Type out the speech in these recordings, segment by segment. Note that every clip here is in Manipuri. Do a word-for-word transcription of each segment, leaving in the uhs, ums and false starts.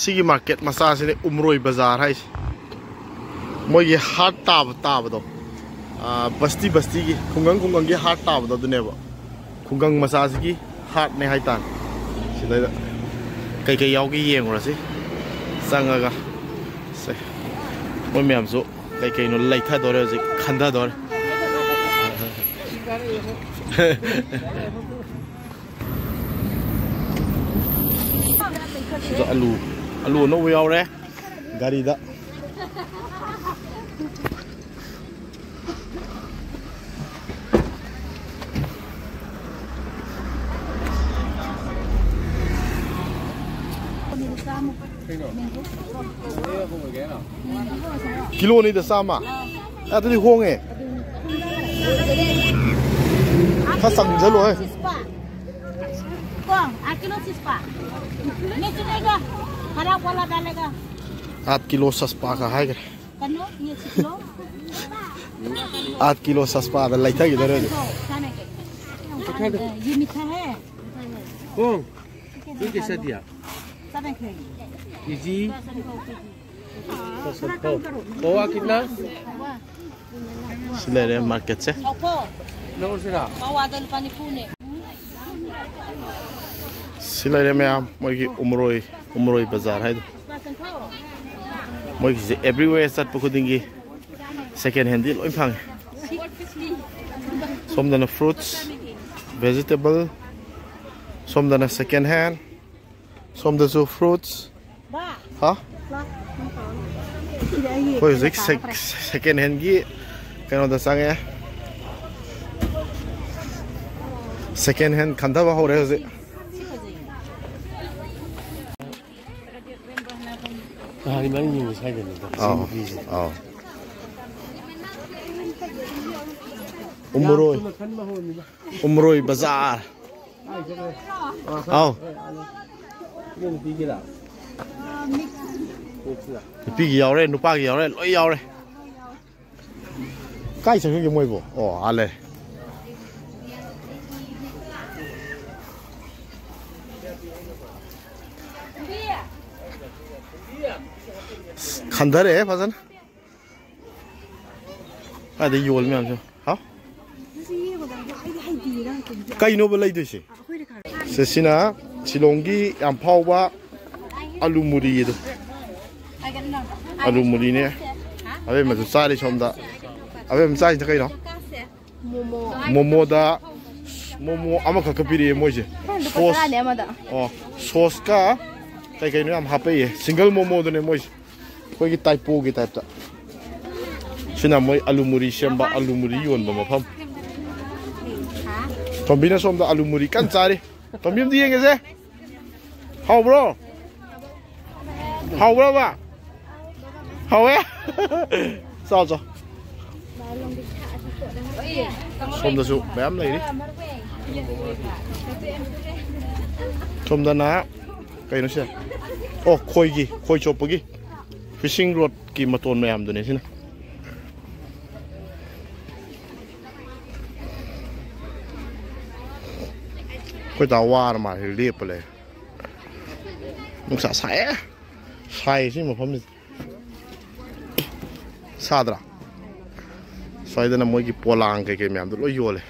ꯁꯤꯒꯤ ꯃꯥꯔꯀꯦꯠ ꯃꯆꯥꯁꯤꯅꯦ ꯎꯃꯔꯣꯏ ꯕꯖꯥꯔ ꯍꯥꯏꯁꯦ꯫ ꯃꯣꯏꯒꯤ ꯍꯥꯔꯠ ꯇꯥꯕ ꯇꯥꯕꯗꯣ, ꯑꯥ, ꯕꯁꯇꯤ ꯕꯁꯇꯤꯒꯤ, ꯈꯨꯡꯒꯪ ꯈꯨꯡꯒꯪꯒꯤ ꯍꯥꯔꯠ ꯇꯥꯕꯗꯣ ꯑꯗꯨꯅꯦꯕ꯫ ꯈꯨꯡꯒꯪ ꯃꯆꯥꯁꯤꯒꯤ ꯍꯥꯔꯠꯅꯦ ꯍꯥꯏꯇꯥꯔꯦ꯫ ꯁꯤꯗꯩꯗ ꯀꯩꯀꯩ ꯌꯥꯎꯒꯦ ꯌꯦꯡꯉꯨꯔꯁꯤ ꯆꯪꯉꯒ꯫ ꯁꯦ, ꯃꯣꯏ ꯃꯌꯥꯝꯁꯨ ꯀꯩꯀꯩꯅꯣ ꯂꯩꯊꯗꯣꯔꯦ ꯍꯧꯖꯤꯛ, ꯈꯟꯊꯗꯣꯔꯦ꯫ ꯁꯤꯗ ꯑꯂꯨ, ꯑꯂꯨ ꯑꯅꯧꯕ ꯌꯥꯎꯔꯦ ꯒꯥꯔꯤꯗ꯫ ꯀꯤꯂꯣꯅꯤꯗ ꯆꯥꯝꯃ? ꯑꯦ, ꯑꯗꯨꯗꯤ ꯍꯣꯡꯉꯦ꯫ ꯈꯔ ꯆꯪꯁꯜꯂꯨ ꯍꯦ꯫ ꯀꯣ, ꯑꯥ, ꯀꯤꯂꯣ ꯁꯤꯁꯄꯥ꯫ ꯃꯦꯆꯤꯟ ꯂꯩꯒ, ꯈꯔ ꯋꯥꯂꯥ ꯗꯥꯂꯦꯒ꯫ ꯑꯥꯠ ꯀꯤꯂꯣ ꯁꯁꯄꯥꯒ ꯍꯥꯏꯈ꯭ꯔꯦ꯫ ꯀꯩꯅꯣ, ꯌꯦ ꯁꯤ ꯀꯤꯂꯣ꯫ ꯑꯥꯠ ꯀꯤꯂꯣ ꯁꯁꯄꯥꯗ ꯂꯩꯊꯈꯤꯗꯣꯔꯦ ꯍꯧꯖꯤꯛ꯫ ꯆꯥꯅ ꯀꯦ꯫ ये मीठा है। कौन? ये कैसा दिया? चाना के। केजी? पाँच सौ। पोहा कितना? ꯁꯤ ꯂꯩꯔꯦ ꯃꯥꯔꯀꯦꯠꯁꯦ꯫ ꯄꯋꯥꯗ ꯂꯨꯄꯥ ꯅꯤꯐꯨꯅꯦ꯫ ꯁꯤ ꯂꯩꯔꯦ ꯃꯌꯥꯝ, ꯃꯣꯏꯒꯤ ꯎꯃꯔꯣꯏ, ꯎꯃꯔꯣꯏ ꯕꯖꯥꯔ ꯍꯥꯏꯗꯣ꯫ ꯃꯣꯏꯒꯤꯁꯦ everywhere ꯆꯠꯄ ꯈꯨꯗꯤꯡꯒꯤ second handꯗꯤ ꯂꯣꯏ ꯐꯪꯉꯦ꯫ ꯁꯣꯝꯗꯅ fruits, vegetable, ꯁꯣꯝꯗꯅ second hand, ꯁꯣꯝꯗꯁꯨ fruits꯫ ꯍꯥ? ꯑꯩꯈꯣꯏ ꯍꯧꯖꯤꯛ ꯁꯦꯛ-, second handꯒꯤ ꯀꯩꯅꯣꯗ ꯆꯪꯉꯦ꯫ Second hand ꯈꯟꯊꯕ ꯍꯧꯔꯦ ꯍꯧꯖꯤꯛ꯫ ꯅꯍꯥꯟ ꯏꯕꯥꯅꯤ ꯌꯦꯡꯕ ꯁ꯭ꯋꯥꯏꯗꯅꯤꯗ, ꯁꯤ ꯑꯥꯎ, ꯅꯨꯄꯤꯁꯦ꯫ ꯑꯥꯎ꯫ ꯎꯃꯔꯣꯏ꯫ ꯎꯃꯔꯣꯏ ꯕꯖꯥꯔ꯫ ꯑꯥꯎ꯫ ꯅꯨꯄꯤꯒꯤ ꯌꯥꯎꯔꯦ, ꯅꯨꯄꯥꯒꯤ ꯌꯥꯎꯔꯦ, ꯂꯣꯏ ꯌꯥꯎꯔꯦ꯫ ꯀꯥꯏ ꯆꯠꯈ꯭ꯔꯒꯦ ꯃꯣꯏꯕꯨ? ꯑꯣ, ꯑꯥ ꯂꯩꯔꯦ꯫ ꯈꯟꯊꯔꯛꯑꯦ ꯐꯖꯅ꯫ ꯑꯗꯩ ꯌꯣꯜꯂꯤ ꯃꯌꯥꯝꯁꯦ꯫ ꯍꯥꯎ꯫ ꯀꯩꯅꯣꯕ ꯂꯩꯗꯣꯏꯁꯦ? ꯁꯦ, ꯁꯤꯅ ꯁꯤꯂꯣꯡꯒꯤ ꯌꯥꯝ ꯐꯥꯎꯕ ꯑꯂꯨ ꯃꯨꯔꯤ ꯑꯗꯨ꯫ ꯑꯂꯨ ꯃꯨꯔꯤꯅꯦ꯫ ꯑꯕꯦꯝꯃꯁꯨ ꯆꯥꯔꯤ ꯁꯣꯝꯗ꯫ ꯑꯕꯦꯝꯃ ꯆꯥꯔꯤꯁꯤꯅ ꯀꯩꯅꯣ? ꯃꯣꯃꯣꯗ ꯃꯣꯃꯣ ꯑꯃꯈꯛꯀ ꯄꯤꯔꯛꯑꯦ ꯃꯣꯏꯁꯦ꯫ ꯁꯣꯁ꯫ ꯑꯣ, ꯁꯣꯁꯀ ꯀꯩ ꯀꯩꯅꯣ ꯌꯥꯝ ꯍꯥꯞꯄꯛꯏꯌꯦ꯫ ꯁꯤꯡꯒꯜ ꯃꯣꯃꯣꯗꯨꯅꯦ ꯃꯣꯏꯁꯦ꯫ ꯑꯩꯈꯣꯏꯒꯤ ꯇꯥꯏꯄꯣꯒꯤ ꯇꯥꯏꯞꯇ꯫ ꯁꯤꯅ ꯃꯣꯏ ꯑꯂꯨ ꯃꯨꯔꯤ ꯁꯦꯝꯕ, ꯑꯂꯨ ꯃꯨꯔꯤ ꯌꯣꯟꯕ ꯃꯐꯝ꯫ ꯇꯣꯝꯕꯤꯅ ꯁꯣꯝꯗ ꯑꯂꯨ ꯃꯨꯔꯤ ꯀꯟꯅ ꯆꯥꯔꯤ꯫ ꯇꯣꯝꯕꯤ ꯑꯝꯇ ꯌꯦꯡꯒꯦꯁꯦ꯫ ꯍꯥꯎꯕ꯭ꯔꯣ? ꯍꯥꯎꯕ꯭ꯔꯕ? ꯍꯥꯎꯋꯦ? ꯆꯥꯎ, ꯆꯥꯎ꯫ ꯁꯣꯝꯗꯁꯨ ꯃꯌꯥꯝ ꯂꯩꯔꯤ꯫ ꯁꯣꯝꯗꯅ ꯀꯩꯅꯣꯁꯦ? ꯑꯣ, ꯈꯣꯏꯒꯤ, ꯈꯣꯏ ꯆꯣꯞꯄꯒꯤ ꯐꯤꯁꯤꯡ ꯔꯣꯠꯀꯤ ꯃꯇꯣꯟ ꯃꯌꯥꯝꯗꯨꯅꯦ ꯁꯤꯅ꯫ ꯑꯩꯈꯣꯏ ꯗꯥ ꯋꯥꯔ ꯃꯥꯜꯂꯦ, ꯂꯦꯞꯄ ꯂꯩ꯫ ꯅꯨꯡꯁꯥ ꯁꯥꯏꯌꯦ꯫ ꯁꯥꯏ ꯁꯤ ꯃꯐꯝꯁꯤ꯫ ꯁꯥꯗ꯭ꯔꯥ? ꯁ꯭ꯋꯥꯏꯗꯅ ꯃꯣꯏꯒꯤ ꯄꯣꯂꯥꯡ ꯀꯩꯀꯩ ꯃꯌꯥꯝꯗꯣ ꯂꯣꯏ ꯌꯣꯜꯂꯦ꯫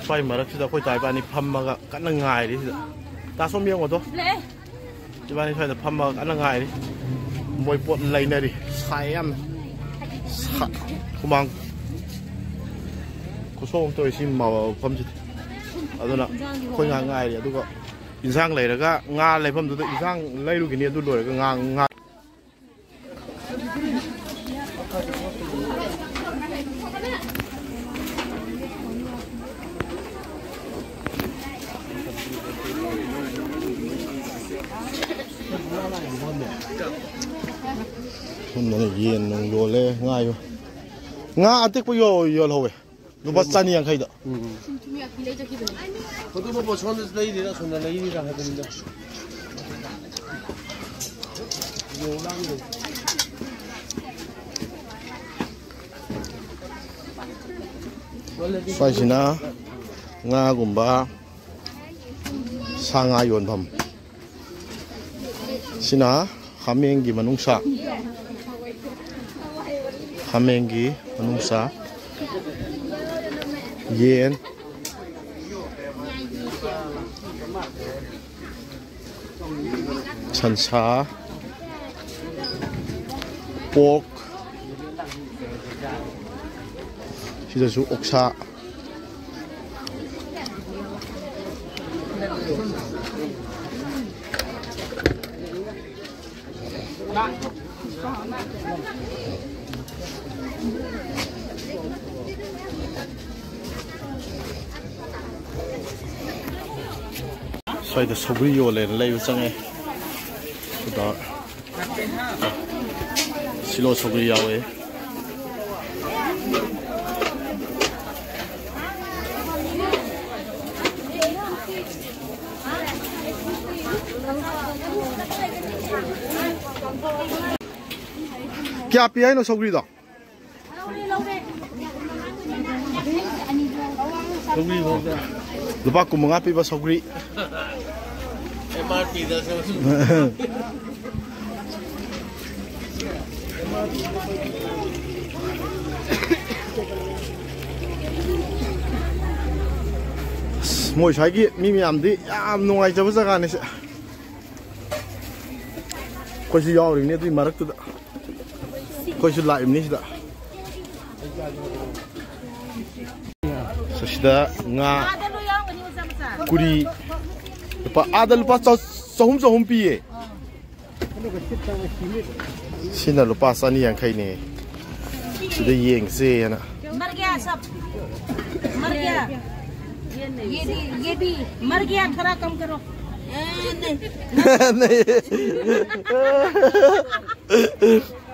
ꯁ꯭ꯋꯥꯏ ꯃꯔꯛꯁꯤꯗ ꯑꯩꯈꯣꯏ ꯗꯥ ꯏꯕꯥꯅꯤ ꯐꯝꯃꯒ ꯀꯟꯅ ꯉꯥꯏꯔꯤ ꯁꯤꯗ꯫ ꯗꯥ ꯁꯣꯝ ꯌꯦꯡꯉꯣꯗꯣ꯫ ꯏꯕꯥꯅꯤ ꯁ꯭ꯋꯥꯏꯗ ꯐꯝꯃꯒ ꯀꯟꯅ ꯉꯥꯏꯔꯤ꯫ ꯃꯣꯏ ꯄꯣꯠ ꯂꯩꯅꯔꯤ꯫ ꯁꯥꯏ ꯌꯥꯝꯅ꯫ ꯁꯥ-, ꯍꯨꯃꯥꯡ ꯈꯨꯁꯧ ꯑꯃ ꯇꯧꯔꯤ ꯁꯤ ꯃꯐꯝꯁꯤꯗꯤ꯫ ꯑꯗꯨꯅ ꯑꯩꯈꯣꯏ ꯉꯥꯏꯍꯥꯛ ꯉꯥꯏꯔꯤ꯫ ꯑꯗꯨꯒ ꯏꯟꯁꯥꯡ ꯂꯩꯔꯒ ꯉꯥ ꯂꯩꯐꯝꯗꯨꯗ ꯏꯟꯁꯥꯡ ꯂꯩꯔꯨꯈꯤꯅꯤ꯫ ꯑꯗꯨ ꯂꯣꯏꯔꯒ ꯉꯥ, ꯉꯥ ꯁꯣꯝꯗꯅ ꯌꯦꯟ ꯅꯨꯡ ꯌꯣꯜꯂꯦ, ꯉꯥ ꯌꯣ-, ꯉꯥ ꯑꯇꯦꯛꯄ ꯌꯣ-, ꯌꯣꯜꯍꯧꯋꯦ꯫ ꯂꯨꯄꯥ ꯆꯅꯤ ꯌꯥꯡꯈꯩꯗ꯫ ꯎꯝ꯫ ꯑꯗꯨꯕꯨ ꯁꯣꯝꯗ ꯂꯩꯔꯤꯔꯥ, ꯑꯁꯣꯝꯗ ꯂꯩꯔꯤꯔꯥ ꯍꯥꯏꯕꯅꯤꯗ꯫ ꯁ꯭ꯋꯥꯏꯁꯤꯅ ꯉꯥꯒꯨꯝꯕ, ꯁꯥ ꯉꯥ ꯌꯣꯟꯐꯝ꯫ ꯁꯤꯅ ꯍꯥꯃꯦꯡꯒꯤ ꯃꯅꯨꯡꯁꯥ꯫ ꯍꯥꯃꯦꯡꯒꯤ ꯃꯅꯨꯡꯁꯥ꯫ ꯌꯦꯟ꯫ ꯁꯟꯁꯥ꯫ ꯄꯣꯔꯛ꯫ ꯁꯤꯗꯁꯨ ꯑꯣꯛꯁꯥ꯫ ꯁ꯭ꯋꯥꯏꯗ ꯁꯧꯒ꯭ꯔꯤ ꯌꯣꯜꯂꯦꯅ ꯂꯩꯕ ꯆꯪꯉꯦ꯫ ꯑꯗꯨꯒ ꯁꯤꯂꯣ ꯁꯧꯒ꯭ꯔꯤ ꯌꯥꯎꯋꯦ꯫ ꯀꯌꯥ ꯄꯤ ꯍꯥꯏꯅꯣ ꯁꯧꯒ꯭ꯔꯤꯗꯣ? ꯂꯨꯄꯥ ꯀꯨꯟ ꯃꯉꯥ ꯄꯤꯕ ꯁꯧꯒ꯭ꯔꯤ꯫ ꯑꯦꯝ ꯑꯥꯔ ꯄꯤꯗ ꯁꯧꯒ꯭ꯔꯤ꯫ ꯑꯁ, ꯃꯣꯏ ꯁ꯭ꯋꯥꯏꯒꯤ ꯃꯤ ꯃꯌꯥꯝꯗꯤ ꯌꯥꯝ ꯅꯨꯡꯉꯥꯏꯖꯕ ꯖꯒꯥꯅꯤ ꯁꯦ꯫ ꯑꯩꯈꯣꯏꯁꯨ ꯌꯥꯎꯔꯤꯅꯦ ꯑꯗꯨꯏ ꯃꯔꯛꯇꯨꯗ꯫ ꯑꯩꯈꯣꯏꯁꯨ ꯂꯥꯛꯏꯕꯅꯤ ꯁꯤꯗ꯫ ꯁꯤꯗ ꯉꯥ ꯀꯨꯔꯤ ꯂꯨꯄꯥ, ꯑꯥꯗ ꯂꯨꯄꯥ ꯆ-, ꯆꯍꯨꯝ, ꯆꯍꯨꯝ ꯄꯤꯌꯦ꯫ ꯁꯤꯅ ꯂꯨꯄꯥ ꯆꯅꯤ ꯌꯥꯡꯈꯩꯅꯦ꯫ ꯁꯤꯗ ꯌꯦꯡꯁꯦꯅ꯫ मर गया सब। मर गया। ये भी, ये भी। मर गया, थोड़ा कम करो। नहीं।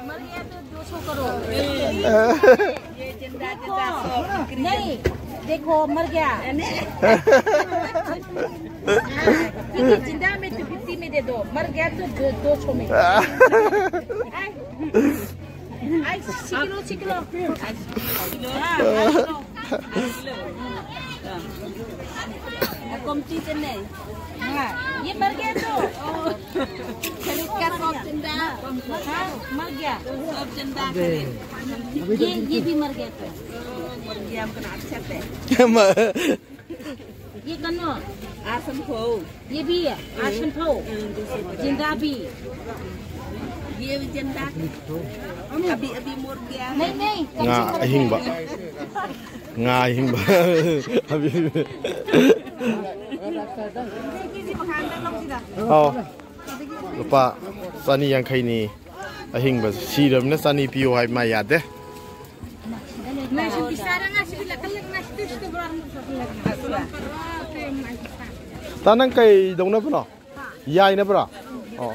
मर गया तो दो सौ करो। ये जिंदा, जिंदा सब बिक्री। नहीं, देखो, मर गया। हाँ, जिंदा में तो फिफ्टी में दे दो, मर गया तो दो, दो सौ में। आई, आई, छह किलो, छह किलो। हाँ, हाँ, किलो। हाँ, कमती तो नहीं। हाँ, ये मर गया तो। हाँ, मर गया। ये, ये भी मर गया था। ये कौन? ये भी है, आसन फो। जिंदा भी। ये भी जिंदा। अभी, अभी मर गया। नहीं, नहीं। Nga ahingba. Nga ahingba. Abi. ꯑꯧ꯫ ꯂꯨꯄꯥ ꯆꯅꯤ ꯌꯥꯡꯈꯩꯅꯤ ꯑꯍꯤꯡꯕ꯫ ꯁꯤꯔꯕꯅꯤꯅ ꯆꯅꯤ ꯄꯤꯌꯨ ꯍꯥꯏ ꯃꯥ ꯌꯥꯗꯦ꯫ ꯇꯥ, ꯅꯪ ꯀꯩ ꯇꯧꯅꯕꯅꯣ? ꯌꯥꯏꯅꯕ꯭ꯔꯣ? ꯑꯣ꯫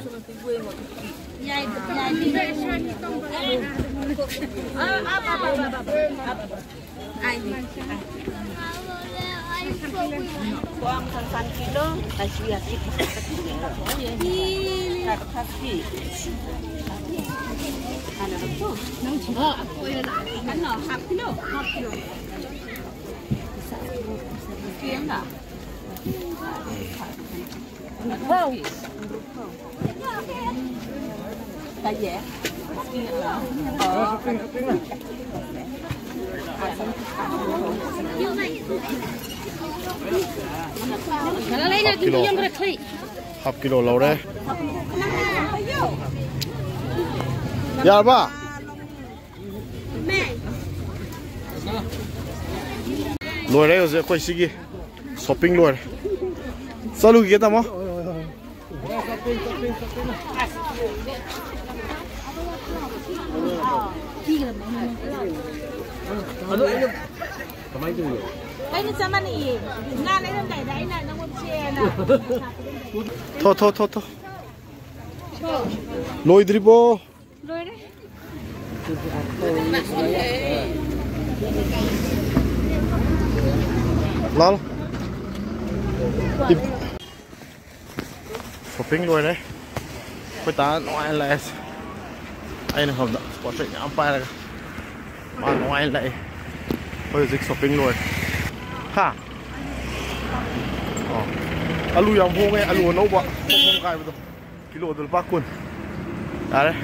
Kuang san san kilo, kasi ya sik. Kasi. Ano na to? Ano, half kilo? Half kilo. Kaya nga. Wow. Half kilo. Half kilo ꯂꯧꯔꯦ꯫ ꯌꯥꯔꯕ? ꯂꯣꯏꯔꯦ ꯍꯧꯖꯤꯛ ꯑꯩꯈꯣꯏ ꯁꯤꯒꯤ shopping ꯂꯣꯏꯔꯦ꯫ ꯆꯠꯂꯨꯈꯤꯒꯦ ꯇꯥꯃꯣ꯫ ꯑꯗꯨ ꯑꯩꯅ ꯀꯃꯥꯏꯅ ꯇꯧꯔꯤꯅꯣ? ꯑꯩꯅ ꯆꯞ ꯃꯥꯟꯅꯩꯌꯦ꯫ ꯉꯥ ꯂꯩꯔꯝꯗꯥꯏꯗ ꯑꯩꯅ ꯅꯪꯉꯣꯟꯗ ꯆꯦꯅ꯫ ꯊꯣ, ꯊꯣ, ꯊꯣ, ꯊꯣ꯫ ꯂꯣꯏꯗ꯭ꯔꯤꯕꯣ? ꯂꯣꯏꯔꯦ꯫ ꯂꯥꯛꯑꯣ꯫ ꯏꯞ-, shopping ꯂꯣꯏꯔꯦ꯫ ꯑꯩꯈꯣꯏ ꯇꯥ ꯅꯨꯡꯉꯥꯏꯅ ꯂꯥꯛꯑꯦ꯫ ꯑꯩꯅ ꯁꯣꯝꯗ ꯄꯣꯠ ꯆꯩ ꯃꯌꯥꯝ ꯄꯥꯏꯔꯒ ꯃꯥ ꯅꯨꯡꯉꯥꯏꯅ ꯂꯥꯛꯑꯦ꯫ ꯑꯩꯈꯣꯏ ꯍꯧꯖꯤꯛ shopping ꯂꯣꯏꯔꯦ꯫ ꯍꯥ? ꯑꯣ꯫ ꯑꯂꯨ ꯌꯥꯝ ꯍꯣꯡꯉꯦ, ꯑꯂꯨ ꯑꯅꯧꯕ ꯍꯣꯡ ꯍꯣꯡ ꯀꯥꯏꯕꯗꯣ꯫ ꯀꯤꯂꯣꯗ ꯂꯨꯄꯥ ꯀꯨꯟ꯫ ꯌꯥꯔꯦ꯫